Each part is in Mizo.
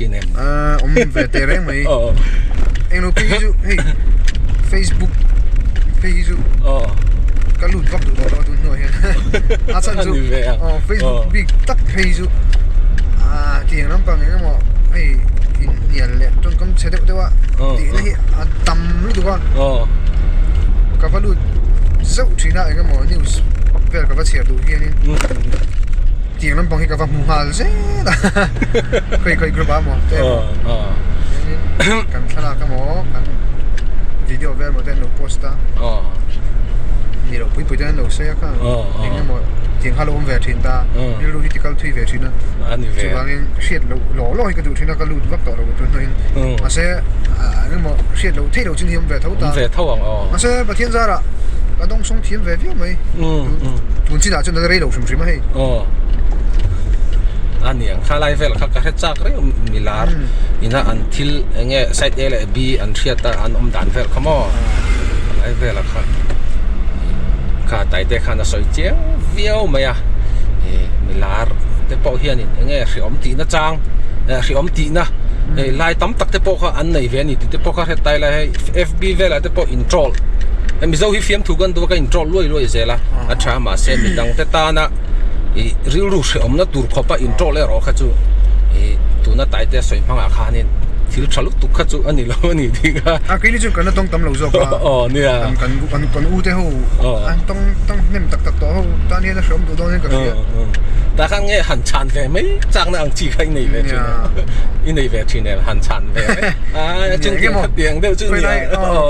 thin em? Awm ve teh reng mai. Englo phei hi chu hei Facebook phei hi chu ka lut vak duh tawh lo a tun hnuah hian a chhan chu Facebook bik tak phei hi chu tiang lampang eng emaw hei inhnial leh tawngkam chhe deuh deuh a tihna hi a tam lutuk a ka va lut zauh thin a eng emaw news vel ka va chhiar duh hianin tiang lampang hi ka va hmu nghal zel a khawi khawi group ah maw te emaw chuanin kan thlalak emaw kan video vel emaw te an lo post a ni loh pui pui te an lo sawi a kha eng emaw tiang kha lo awm ve thin ta rilru hi tikal thui ve thin a chuvangin hriat loh lawh lawh hi ka duh thin a ka lut vak tawh lo tun hnuaiin mahse eng emaw hriat loh theih loh chin hi awm ve tho ta mahse Pathian zarah ka dawngsawng thiam ve viau mai tun chinah chuan a la rei lo hrim hrim a hei. A niang kha lai vel kha ka hre chak reng milar ina an thil enge side A leh B an hriat a an awm dan vel kha maw lai vel a kha kha taite khan a sawi chiang viau mai a ih milar te pawh hianin enge hreawm tihna chang eh hreawm tihna hei lai tam tak te pawh kha an nei ve a ni tih te pawh kha hre tai lai hei F B velah te pawh in troll mizo hi fiamthu kan duh a ka in troll luai luai zel a a tha mahse midang te tana ih rilru hrehawmna tur khawpa in troll erawh kha chu ih tuna taite sawi hmangah khanin thil tha lutuk kha chu a ni lo a ni tih kha a keini chuan kan la tawng tam lo zawk a aw nia kan kan kan kan u te ho an tawng tawng hnem tak tak tawh ho tan hian a hrehawm duh dawn hian ka hria tah khan nge han chhan ve mai chakna ang chi kha i nei ve thin a i nei ve thin em han chhan ve mai a chung tiang kha tiang deuh chu nia khawilai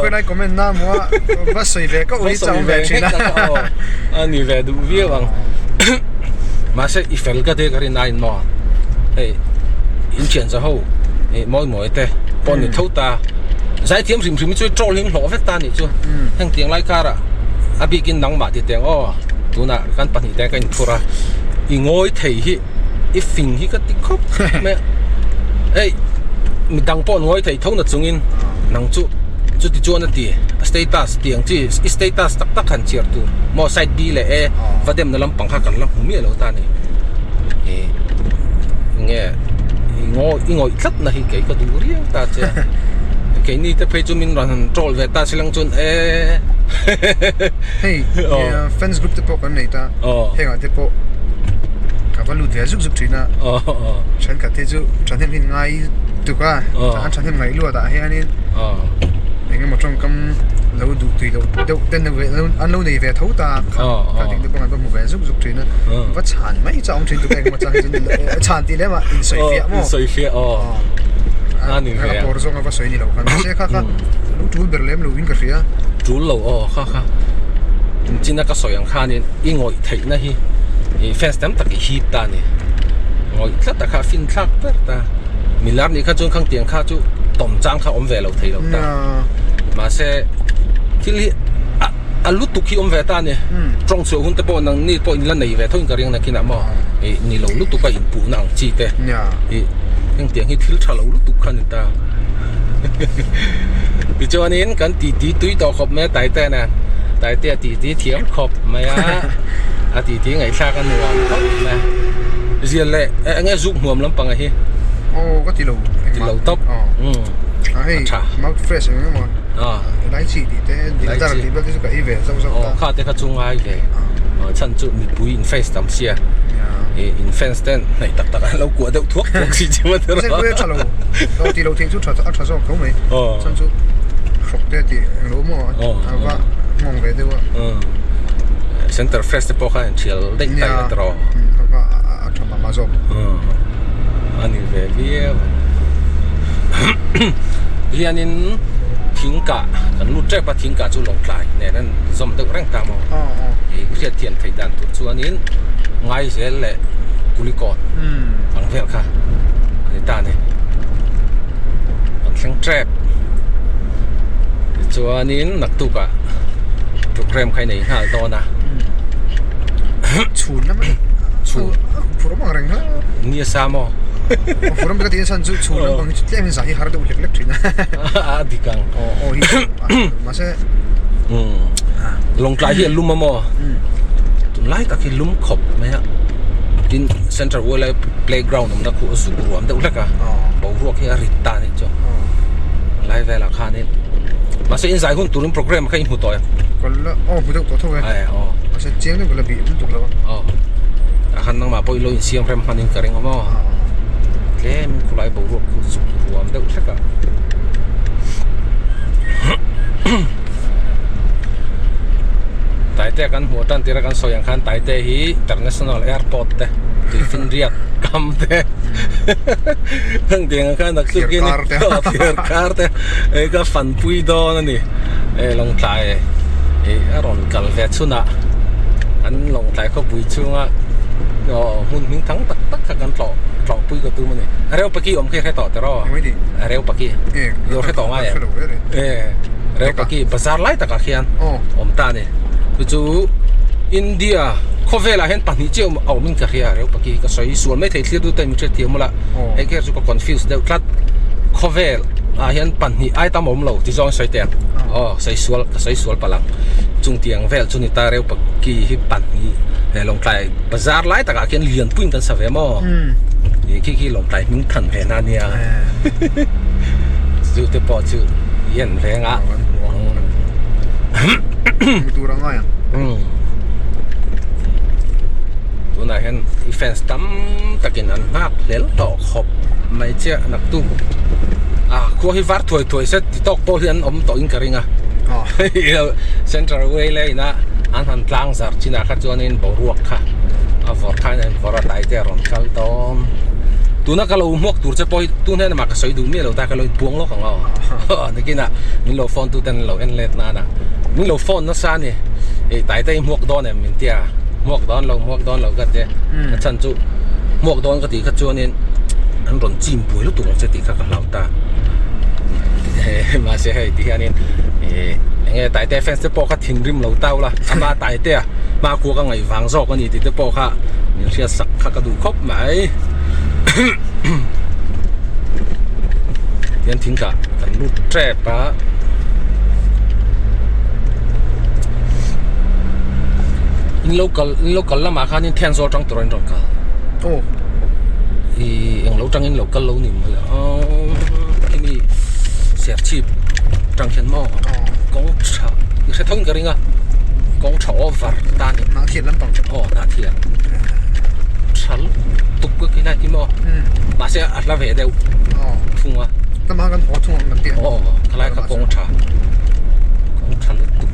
khawilai comment na maw a va sawi ve ka ui chang ve thin a a ni ve duh viau ang mahse i fel ka te ka rin aiin maw hei in thian za ho ih mawi mawi te pawh ni tho ta zaithiam hrim hrim hi chu troll hi an hlawh vek ta anih chu heng tiang lai karah a bikin nangmah ti teng aw tunah kan pahnih te ka inphur a i ngawi thei hi i fing hi ka ti khawp mai a hei midang pawh an ngawi thei tho na chungin nang chu chuti chuan a ti a status tiang chi i status tak tak han chhiar tur maw side B leh A va demna lampang kha kan la hmu miah lo ta a ni ih enge i ngawi i ngawih tlat na hi kei ka duh riau ta che a keini te phei chu min rawn han troll ve ta silang chuan e hei fans group te pawh kan nei ta hengah te pawh ka va lut ve zuk zuk thin a thenkhat te chu thahnem hi ngai tuk a an thahnem ngaih luat ah hianin eng emaw tawngkam lo duh tui loh deuh ten an lo nei ve tho ta kha ding te pawh an va hmu ve zuk zuk thin a va chhan mai chu a awm thin tuk a eng emaw chang hi chuan chhan tih lem ah insawifiah maw insawifiah aw a ni ve a pawr zawng a va sawi ni lo khan mahse kha kha lo tul ber lem lo in ka hria tul lo aw kha kha china ka sawi ang khanin i ngawih theihna hi ih fans tam tak i hip ta a ni ngawih tlat a kha a fin thlak ber ta milar nih kha chuan khang tiang kha chu tawm chang kha awm ve lo thei lo ta mahse thil hi a a lutuk hi awm ve ta a ni tawng chhuah hun te pawh nang ni pawh in la nei ve tho in ka ring nakinah maw ih ni lo lutuk a inpuhna ang chi te ih heng tiang hi thil tha lo lutuk kha a ni ta tichuanin kan titi tui tawh khawp mai a Taitea nen Taitea titi thiam khawp mai a a titi ngaihthlak a nuam khawp mai a zial leh eng nge zuk hmuam lampang a hi aw ka ti lo ti lo tawp umm a hei mouth fresh eng emaw elaichi tih te dildar tih vel te chu ka ei ve zauh zauh ta aw kha te kha chu ngai ve chhan chu mipui in face tam sia ih in fans ten hnaih tak tak an lo kuah deuh thuak thuak si chu a tha lo lo ti lo thei chu tha a tha zawk tho mai chhan chu hrawk te tih eng lo maw a va nghawng ve deuh a center fresh te pawh kha an thial daih daih a tiraw a tha mah mah zawk a ni ve viau hianin thingkah kan lut tep a thingkah chu lawngtlai nen an zawm deuh reng ta maw ih hriatthiam theih dan tur chuanin Ngaizel leh Kulikawn ang vel kha a ni ta a ni kan thleng tep tichuanin naktukah program kha i nei nghal dawn a chhun lam a chhun phur awm ang reng hle ni a sa maw phur awm ka tih chhan chu chhun lam pang hi chu tlem in zah hi har deuh hlek hlek thin a a dik ang aw aw hi mahse lawngtlai hi a lum a maw tunlai tak hi lum khawp mai a. Tin central wildlife playground awmna khu a zuk ruam deuh hlek a boruak hi a rit ta anih chu lai velah khanin mahse in zai hun turin program kha i hmu tawh em? Ka la aw hmu deuh tawh tho e aw mahse chiang deuh ka la bih lutuk lo a aw tah khan nangmah pawh i lo insiam rem hmanin ka ring awm aw tlem khulai boruak khu zuk ruam deuh hlek a. Taite kan hmuh tan tira kan sawi ang khan Taite hi International Airport te Tuifinriat kam te heng tiang ang khan naktuk hi ni thliar kar te hei ka fanpui dawn a ni hei Lawngtlai ih a rawn kal ve chhunah kan Lawngtlai khawpui chhunga aw hmun hming thang tak tak kha kan tlawh tlawhpui ka tum a ni a reu paki awm khi a hre tawh tiraw a reu paki i hre tawh ngai em e reu paki bazar lai takah khian awm ta a ni chu chu India khawvelah hian pahnih chiah a awm in ka hria reu paki ka sawi sual mai thei thlir dute min hriatthiam ula hei khi chu ka confuse deuh tlat khawvel ah hian pahnih ai tam a awm lo ti zawng sawi teh ang aw sawi sual ka sawi sual palh ang chung tiang vel chu ni ta reu paki hi pahnih he Lawngtlai bazar lai takah khian lianpuiin kan sa ve maw ih khi khi Lawngtlai hming than ve na nia chu te pawh chu i en veng a tur a ngai ang tunah hian i fans tam takin an nghak hlel tawh khawp mai chiah naktuk a khua hi var thuai thuai se ti tawk pawh hi an awm tawh in ka ring a central way leh ina an han tlang zar chinah kha chuanin boruak kha a vawrh khan a invawrh a tlai te a rawn kal dawn tuna ka lo hmuak tur che pawh hi tun hian amah ka sawi duh miah lo ta ka lo inpuang lawk ang aw nakinah min lo phone tu ten an lo en let nana min lo phone nasa a ni ih tlai te i hmuak dawn em min tia hmuak dawn lo hmuak dawn lo ka tia a chhan chu hmuak dawn ka tih kha chuanin an rawn chim buai lutuk ang che tih kha ka hlau ta mahse hei ti hianin ih eng nge tlai te fans te pawh kha thinrim lo tau la ama tlai te a hmakhua ka ngaih vang zawk a ni tih te pawh kha min hriat sak kha ka duh khawp mai tihian thing kah kan lut tep a in lo kal in lo kal lamah khanin Thenzawl tang tur an rawn kal aw ih englo tangin lo kal lo ni mai a khimi serchhip tang hian maw kawng tha i hre tho in ka ring a kawng tha over ta a ni Hnahthlian lampang aw hnahthlian tha lutuk ka khi lai khi maw mahse a hla ve deuh thung a tlama kan haw thung ang kan tih aw khalai kha kawng tha kawng tha lutuk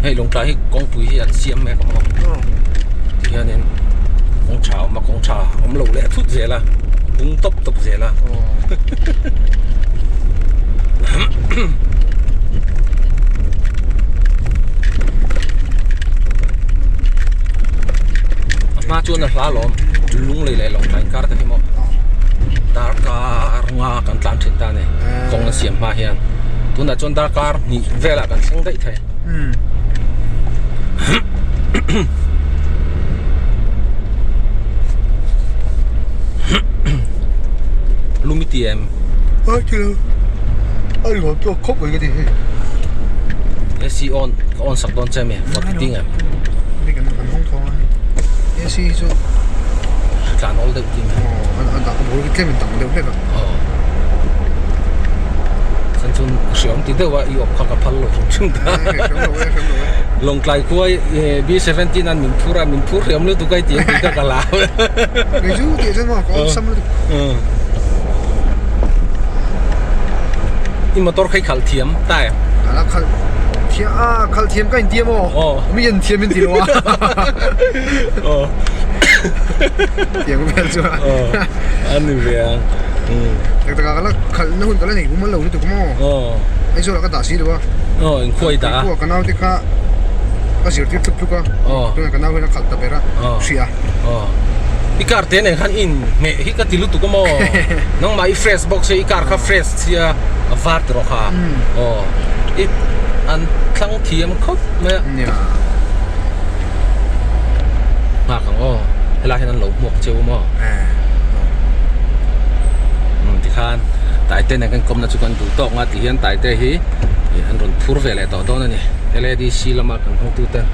hei Lawngtlai hi kawngpui hi an siam mek a maw tihianin kawng tha a awm a kawng tha awm lo leh thut zel a bung tawp tawp zel a a hma chuan a hla lawm lunglei leh Lawngtlai inkar te hi maw darkar nga kan tlan thin ta a ni kawng an siam hma hian tunah chuan darkar hnih velah kan thleng daih thei. Lum i ti em? Ai ti lo. A nuam tawk khawp mai ka ti hei. AC on ka on sak dawn che mi vawt i ting em? Ni kan kan hawng thawng a hei. AC hi chu tlan awl deuh ti mai. Aw a a bul hi tlem in dang deuh hlek a. Aw. Chuan chuan hreawm ti deuh a i awp kha ka phal lo hrim hrim ta. Hreawm lo e hreawm lo e. Lawngtlai khua B17 an min phur a min phur hreawm lutuk a i ti ang tih kha ka lau. Kei chu tih chuan maw ka awlsam lutuk. I motor kha i khalh thiam ta em? A khalh thiam a khalh thiam ka inti a maw? Aw. Mi en thiam in ti lo a. Aw. Tiang vel chu a. Aw a ni ve ang. Tak takah ka la khalh na hun ka la nei mumal lo lutuk maw? Aw. Aizawl ah ka dah si lo a. Aw inkhuai dah a. Inkhuai ka naute kha ka zirtir tluk tluk a. Aw. Tunah ka nau hian a khalh ta ber a. Aw. Hria. Aw. I car te nen khan in hmeh hi ka ti lutuk a maw? Nangmah i fresh bawk sia i car kha fresh sia a var ti rawh kha. Aw. I an thlang thiam khawp mai a. Nia. Nghak ang aw. Helai hian an lo hmuak cheu maw? Tikhan Taite nen kan kawmna chu kan duh tawk nga ti hian Taite hi an rawn phur ve leh tawh dawn a ni. LADC lama kan hawngtu ten.